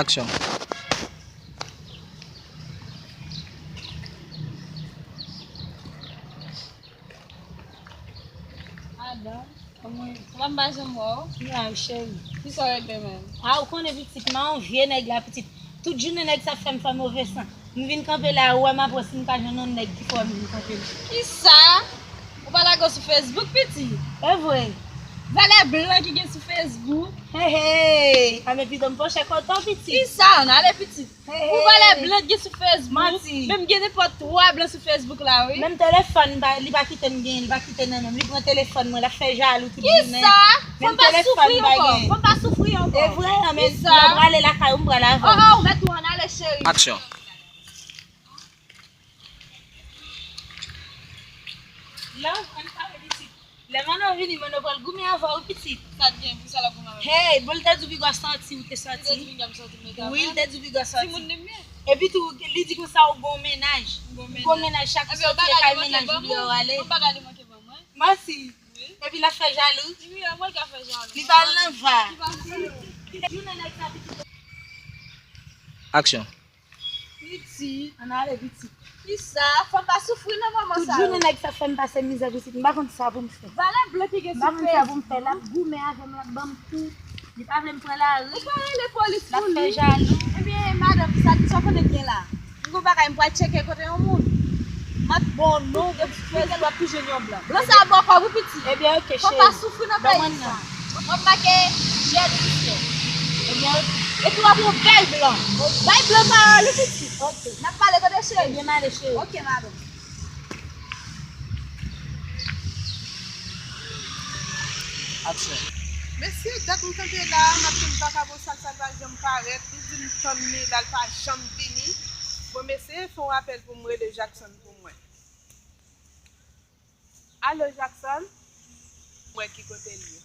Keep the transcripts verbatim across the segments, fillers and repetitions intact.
Aksyon. Adan, kòman w ye? Kòman m pa janm wè w? M la wi cheri. Kisa w regle menm? A, ou konnen pitit, m a yon vye nèg la pitit. Tout jounen nèg sa ap fè m fè move san. M vin kanpe la, ou wè m ap wè si m ka jwenn yon nèg ki fè m vin kanpe la. Kisa? Ou pa lage w sou Facebook pitit? E vre. Valè blan ki gen sou Facebook. Hey, hey. A men pito m pochè kontan pitit. Kisa? Ann ale pitit. Ou valè blan ki gen sou Facebook. Menm gen nenpòt twa blan sou Facebook la wi. Menm telefòn li pa kite m genyen, li pa kite nan men m. Li pran telefòn mwen, l ap fè jalou tout jounen. Kisa? Fò m pa soufri ankò. Fò m pa soufri ankò. E vre, men lè m prale lakay ou, m pral avè w. Oh, oh, ou mèt ou ann ale cheri. Aksyon. Love, ann pale pitit. Lè Manno vini, Manno pral goumen avè w pitit. Sa t gen pou sa l ap goumen avè m? Hey, bon, l te di w piga w santi, ou te santi. Li te di piga m santi m rete avè l. Wi, l te di w piga w santi. Timoun li m ye. Epi tou, li di konsa ou gon mennaj. M gon mennaj. Gon mennaj, chak ou soti e kay mennaj ou li w ale. Yon bagay li manke ban mwen. Manti. Wi. Epi l ap fè jalou. Wi, a mwen l ka fè jalou. Li ba l nan va. Li ba l nan va. Jounen nèg sa pitit. Aksyon. Pitit, ann ale pitit. Kisa? Fò m pa soufri nan moman sa yo. Tout jounen nèg sa fè m pase mizè pitit. M pa konn sa pou m fè. Valè blan ki gen sou Facebook. M pa konn sa pou m fè. L ap goumen avè m, l ap ban m kou. Li pa vle m pran lari. Ou pa rele polis pou li. L ap fè jalou. Ebyen, madanm, sa, sa w konnen k gen la? M gon bagay, m pral tcheke kote yon moun. M ap ba w non, depi w ap toujou yon blan. Blan sa a bòkò wi pitit. Ebyen, oke, cheri. Fò w pa soufri nan peyi sa. Mwen make jèn misye. Ebyen, oke. Epi w ap yon bèl blan. Bay blan pawòl wi pitit. Oke. N ap pale tande cheri. Ebyen, m ale cheri. Oke, madanm. Aksyon. Mesye, dat m kanpe la, m ap tann vakabon sa, sa pa janm parèt. Li di m tann li la, l pa janm vini. Bon, m eseye fè yon apèl pou m rele Jackson pou mwen. Alo, Jackson? M wè ki kote l ye.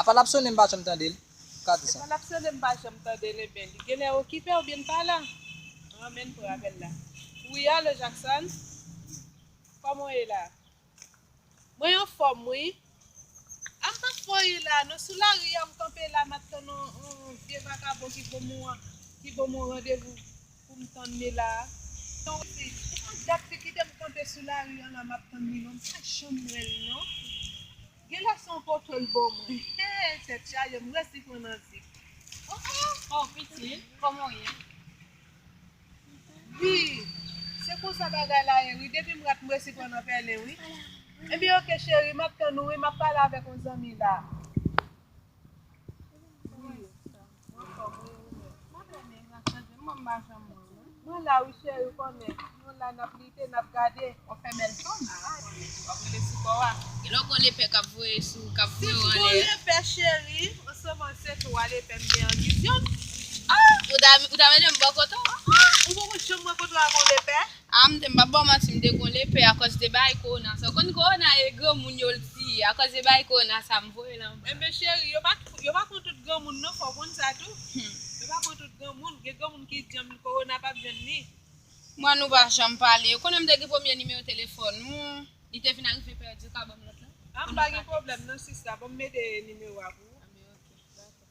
Apa l ap sonnen, m pa janm tande l. Ou ka di sa. Apa l ap sonnen, m pa janm tande l, ebyen, li genlè okipe oubyen l pa la. An, men n pran apèl la. Wi, alo, Jackson? Kòman w ye la? Mwen anfòm, wi. A m pa fò ye la, non, sou lari a, m kanpe la, m ap tann yon, yon vye vakabon ki ban m yon, ki ban m yon randevou pou m tann li la. Non, wi, se yon dat li kite m kanpe sou lari a la, m ap tann li, non, m pa janm wè l, non. Genlè se yon poto l ban mwen. Hey, tèt chaje, m resi pran nan zik. Oh, oh. Oh, pitit, kòman w ye? Wi, se konsa bagay la ye, wi. Depi m rat, m resi pran nan pèlen, wi. Ebyen, oke, cheri, m ap tann ou, wi. M ap pale avèk yon zanmi la. Wi. Mwen anfòm, wi, ou menm? M ap byen, Jackson, mwen m pa janm wè w, non. Mwen la, wi, cheri, ou konnen. Nou la, n ap lite, n ap gade. W ap fè bèl fanm. W ap rele sou kò a. Genlè w gon lepè k ap voye sou, k ap voye w anlè. Si m gon lepè, cheri, an sèlman se twa lepè m gen an gizyon. Ah! Ou ta, ou ta mete m bò kote w? Ah! Ou poko janm wè kote w a gon lepè? Ah, m te, m p ap ba w manti, m te gon lepè akòz de bagay kowona sa. Ou konn kowona e granmoun yo l tiye. Akòz de bagay kowona sa, m voye l anba. Enben, cheri, yo pa, yo pa pran tout granmoun non, fò w konn sa tou. Hmm. Yo pa pran tout granmoun, gen granmoun ki djanm kowona p ap jwenn li. Mwen nou pa janm pale. Ou konnen m te gen premye nimewo telefòn ou, li te vin arive pèdi, ou ka ban m lòt la? Ah, m pa gen pwoblèm non, sista. Ban m mete nimewo a pou ou. Anben, oke, dakò.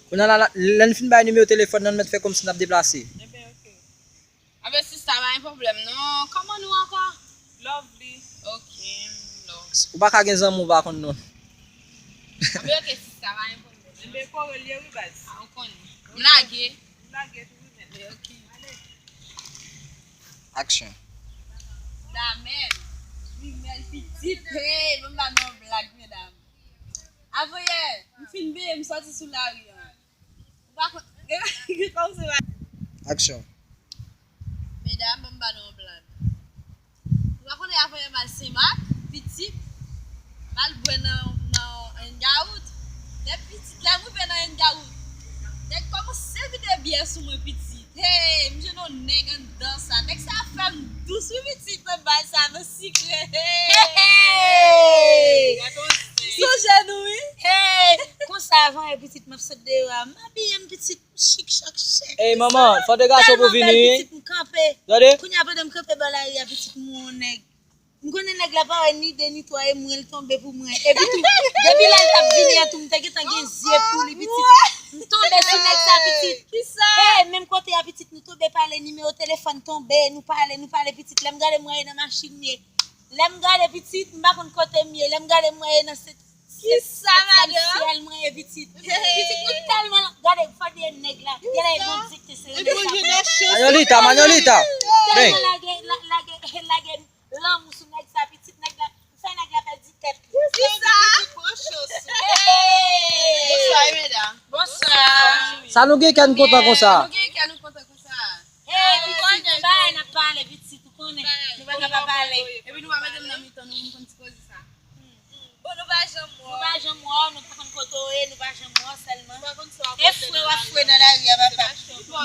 Kounye a la, lè n fin bay nimewo telefòn nan, n mèt fè kòmsi n ap deplase. Enben, oke. Anben, sista, pa gen pwoblèm non. Kòman nou ankò? Lovely. Oke, love. Ou pa ka gen zanmi ou pa konn non. Anben, oke, sista, pa gen pwoblèm. Enben, kòrèl ye wi, baz. Ah, ou konnen. M lage. M lage tou wi, men. Enben, oke. Ale. Aksyon. Damèl. Wi, mèl pitit. Hey, ban m ba nou yon blag, medam. Avanyè, m fin benyen, m sòti sou lari an. Ou pa konn, gen kòm se pa. Aksyon. Medam, ban m ba nou yon blag. Ou pa konnen avanyè m al Senmak, pitit, m al bwè nan, nan Hangout. Lè pitit, lè m rive nan Hangout, nèg kòmanse vide byè sou mwen, pitit. Hey, m jwenn yon nèg anndan sa. Nèg sa fè m dous wi pitit, mwen bay sa nan sikre. Hey! Hey! Sonje nou wi. Hey! Konsa avan e pitit m ap sot deyò a. M abiye m pitit m chik chak chèk. Ey manman, fò de gason pou vini wi. Pitit m kanpe. Tande? Kounye a pandan m kanpe bò lari a pitit m wè yon nèg. M konnen nèg la pa wè ni de ni twa e mwen l tonbe pou mwen. Epi tou, depi lè l t ap vini an tou, m te gentan gen zye pou li pitit. M tonbe Nou tonbe pale, nimewo telefòn tonbe, nou pale, nou pale, pitit. Lè m gade, m wè e nan machin m ye. Lè m gade, pitit, m pa konn kote m ye. Lè m gade, m wè e nan se- Kisa, setyèm syèl, mwen ye pitit. Pitit, nou tèlman gade, fò de nèg la. Genlè e Bondye ki te sere de sa. Manyolita, Manyolita. Tèlman lage, la- lage, lage lanmou sou nèg sa, pitit, nèg la. M fè nèg la pèdi tèt li. Kisa? Bonswa, medam. Bonswa. Sa nou gen kè nou kontan konsa? Nou gen kè nou kontan konsa? Hey, pitit, nou bay, n ap pale, pitit, ou konnen. Nou pa ka pa pale. Epi nou pa mete m nan mitan nou, m konn ti koze sa. Bon, nou pa janm wè w. Nou pa janm wè w, nou pa konn kote w ye, nou pa janm wè w sèlman. Nou pa konn sa w ap fè nan lari a. E fre w ap fre nan lari a, papa.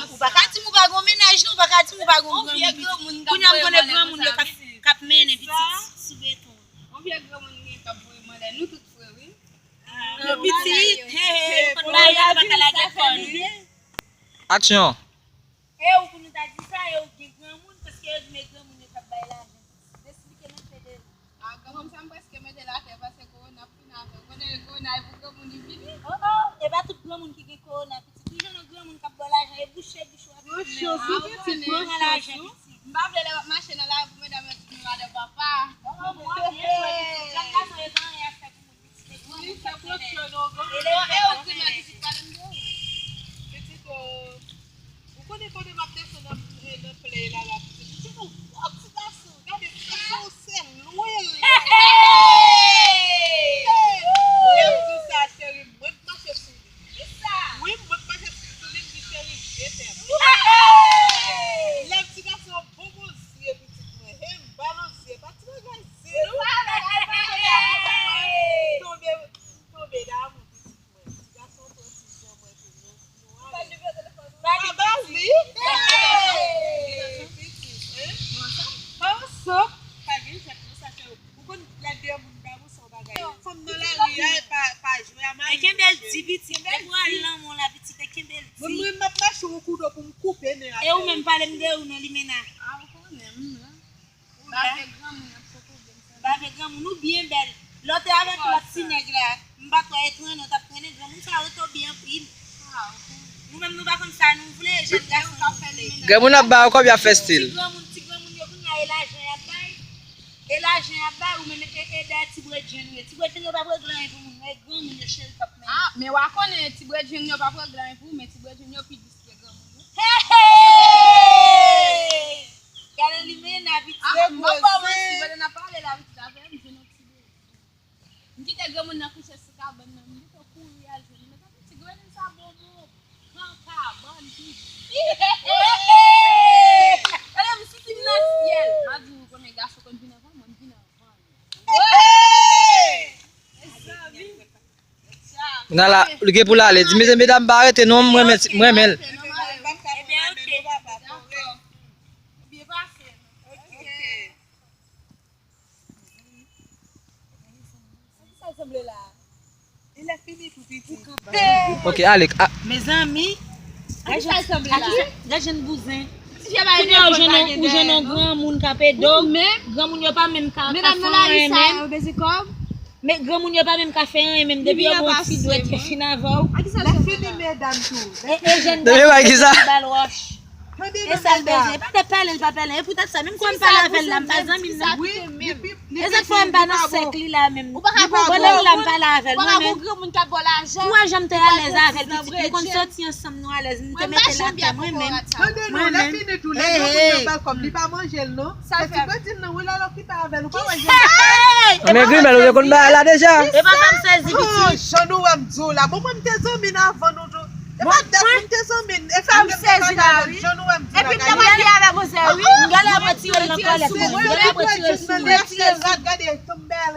Ou pa ka di m ou pa gon mennaj, non, ou pa ka di m ou pa gon granmoun. Kounye a m konnen granmoun yo k ap, k ap mennen pitit sou beton. Yon vye granmoun gen k ap voye m anlè, nou tout fre, wi. Yo pitit, he, he, yo konn bagay yo, nou pa ka lage kò nou. Aksyon. E ou pou nou ta di sa, e ou gen granmoun, paske yo di men granmoun yo k ap bay lajan. Eksplike nou, Fede. A, granmoun sa m prèske mete l atè, paske kowona ap fin avè l. Konnen kowona e pou granmoun li vini. Oh, oh, e pa tout granmoun ki gen kowona, pitit. Ou jwenn yon granmoun k ap ba w lajan, e bouche bouch ou ap fèmen. Pran lajan, pitit. M pa vle lè w ap mache nan lari pou medam yo di nou madan papa. Oh, oh, mwen byen swe, pitit. Jèn gason yo gen anyen ap fè pou moun. Wi, se pwosyon nou, bon. E lè yo, e yo grimè, pitit, pale m de ou. Pitit, oh, ou konnen kote m ap desann nan, eh, nan play la, la, pitit. Pitit, ou fò, ti gason, gade, ti gason, ou se lwen l. Hey! Hey! Lè m di w sa, cheri, mwen k mache sou li. Kisa? Wi, mwen k mache sou li, m di, cheri, je t'aime. Hey! Lè m ti gason, bon, bon zye, pitit mwen. Hey, m ba nou zye, pa ti bagay zye, non. Tonbe, tonbe damou, pitit mwen. Ti gason pran ti jan mwen tou, nou, nou ale. Pa ba li. Hey! Pitit, hein? Pa ansanm. Pa gen zak nan sa, cheri. Ou konn lè de moun damou se yon bagay. Fanm nan lari a, pa, pa jwe a mari. E kenbe l di, pitit. Depi w al nan lanmou la, pitit, e kenbe l di. Mwen, mwen, m ap mache yon kou do pou m koupe nen a. E ou menm, pale m de ou non, Limena. A, ou konnen m nan. Bave granmoun ap poko byen sa. Bave granmoun, ou byen bèl. Lè w te avèk lòt ti nèg la, m pa t wè e trennen w t ap trennen granmoun sa, rete w byen anpil. A, ou konnen. Nou menm, nou pa konn sa nou vle, jèn gason nou vle. Granmoun ap ba yo kòb, y ap fè stil. Ti granmoun, ti granmoun yo kounye a e lajan y ap bay. E lajan y ap bay, ou menm e, e dèyè ti bredjenn ou ye. Ti bredjenn yo p ap regle anyen pou moun, non, e granmoun yo cheri k ap mennen. A, men w a konnen ti bredjenn yo p ap regle anyen pou ou, men ti bredjenn yo pi dis ke granmoun yo. Hey, hey! Gade Limena, pitit. A, m ap ba w manti, pandan n ap pale la, pitit, avè m jwenn yon ti bredjenn. M kite granmoun nan kouche sou kabann nan, m gentan kouri al jwenn li. Men tankou ti grenn sa bobo, pran kabann, pitit. Gade m, si ti m nan syèl. M a di w, konnen gason konn vin anvan mwen, m vin anvan li. Kounye a la, li gen pou l ale. Di, "Mezanmi, medam, pa rete non, m renmen, m renmen l." Ebyen, oke. Dakò. Byen pase. Oke. Sa ki sa l sanble la? Li lè fini pou pitit. Ok, ale. A. Mezanmi. Gad jan, gad jan bouzen. Kounye a ou jwenn yon, ou jwenn yon granmoun k ap ede w. Granmoun yo pa menm ka, ka fè anyen menm. Men granmoun yo pa menm ka fè anyen menm. Depi yo ba w ti dwèt, yo fin avè w. Lè fini medam tou. E, e jèn gason ki ba l wòch. E sa l bezwen. E pa de pale, l pa pale. E poutèt sa, menm si m pale avè l la, m pa zanmi l, non. E zòt fwa m pa nan sèk li la menm. Pandan l la, m pale avè l, mwen menm. Twa jan m te alèz avè l, pitit, nou konn soti ansanm, nou alèz, m te mete l atè, mwen menm. Mwen menm. Hey, hey. Sa ti grenn nan wi lè l okipe avè l, ou pa wè jan. Hey! Ann egri, men ou te konn bagay la deja. E pa fè m sezi, pitit. Jan nou wè m di w la. Bon, mwen m te zanmi n avan nou tou. E pa dat pou m te zanmi n. E fè avè m te bagay la, jan nou wè m di w la. Epi m te pral di avè manzè wi. M genlè ap retire l nan kòlèt mwen. M genlè ap retire l sou mwen. Retire l sou mwen. Gade, tanm bèl.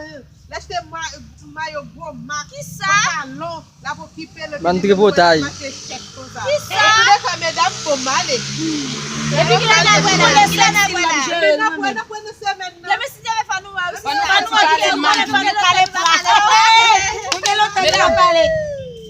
L achte ma-, mayo gwo mak, pantalon, l ap okipe l, epi li menm pou l mache chèk konsa. Kisa? Antouleka, medam, fò m ale. Epi kilè n ap wè la? Kilè n ap wè la? Epi n ap wè, n ap wè nan semèn nan. Demen si Dye vle, fò nou wè osi. Fò nou wè, fò nou wè, fò nou pale. Konbyen lontan n ap pale?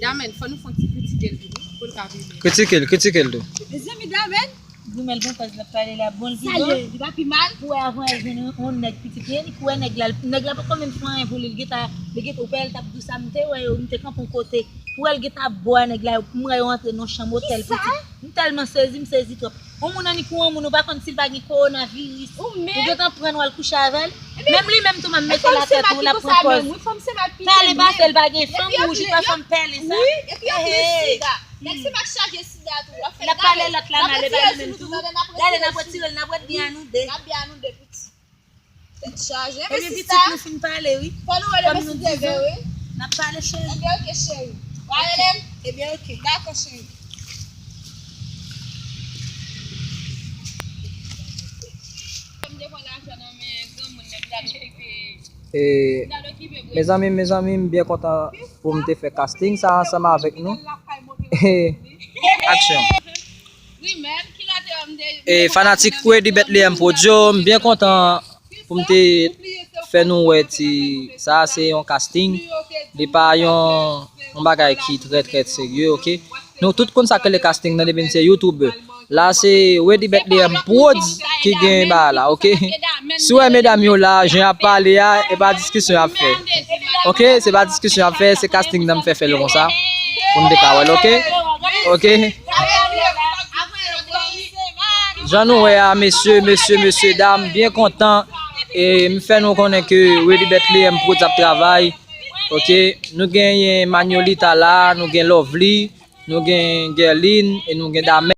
Damèn, fò nou fè yon ti kritike l tou, wi, pou l ka vini. Kritike l, kritike l tou. Mezanmi, Damèn. Grimèl bon paz l ap pale la, bon, l pi bon. Sa l ye? Li pa pi mal? Ou wè avan l jwenn yon, yon nèg pitit li, li kouwè nèg la, nèg la poko menm fè anyen pou li, li gentan, li gentan, ou pa wè l t ap di w sa, m te wè yo, m te kanpe yon kote. Pou wè l gentan ap bwè nèg la, m wè yo antre nan chanm otèl pitit. M tèlman sezi, m sezi twòp. Yon moun annik ou yon moun, ou pa konn si l pa gen kowonaviris. Ou gentan pran l, w al kouche avè l. Menm li menm tou, m ap mete l atè tou, l ap pran pòz. Pale pase l, pa gen fanm, ou jis pa fanm pale sa. Wi, epi anplis sida. Nèg se mak chaje sida tou. L ap pale lòt la mal, e pa li menm tou. Gade, n ap retire l, n ap ret byen a nou de. N ap byen a nou de, piti. Tèt chaje. Ebyen, pitit, nou fin pale, wi. Fò nou rele pitit Dèvè, wi. N ap pale, cheri. Ebyen, oke, cheri. W a rele m? Ebyen, oke. Dakò, cheri. E, mezanmi, mezanmi, m byen kontan pou m te fè casting sa ansanm avèk nou. Aksyon. E fanatik Reddy Bethlehem Prod yo, m byen kontan pou m te fè nou wè ti, sa se yon casting, li pa yon, yon bagay ki trè, trè serye, oke? Nou tout konn sa k rele casting nan depi n se YouTuber. La se Reddy Bethlehem Prod ki gen bagay la, oke? Si w wè medam yo la, jan y ap pale a, e pa diskisyon y ap fè. Oke, se pa diskisyon y ap fè, se casting nan m fè fè l konsa. Pou n te ka wè l, oke? Oke. Jan nou wè a, mesye, mesye, mesye, dam, byen kontan. E m fè nou konnen ke Reddy Bethlehem Prod ap travay. Oke, nou genyen Manuelita la, nou gen Lovely, nou gen Guerline e nou gen Damè.